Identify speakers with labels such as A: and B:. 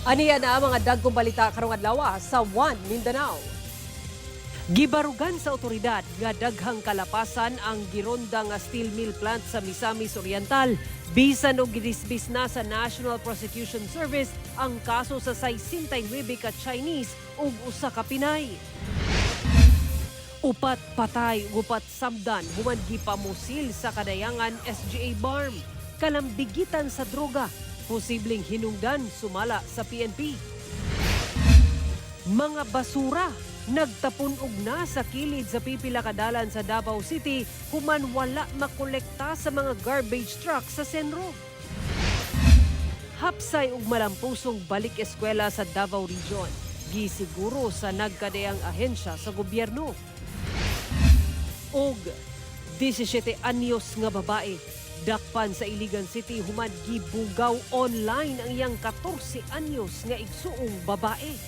A: Aniya na ang mga dagkong balita karong adlaw sa One Mindanao. Gibarugan sa otoridad nga daghang kalapasan ang gironda nga steel mill plant sa Misamis Oriental bisan og gidismiss na sa National Prosecution Service ang kaso sa 69 ka Chinese ug usa ka Pinay. Upat patay ug upat samdan human gipamusil sa Kadayangan SGA BARMM. Kalambigitan sa droga, posibleng hinungdan, sumala sa PNP. Mga basura nagtapun-og na sa kilid sa pipila ka dalan sa Davao City human wala makolekta sa mga garbage truck sa Senro. Hapsay ug malampusong balik eskwela sa Davao Region. Gisiguro sa nagkadaiyang ahensya sa gobyerno. Og 17 anyos nga babae dakpan sa Iligan City human gibugaw online ang iyang 14 anyos nga igsuong babae.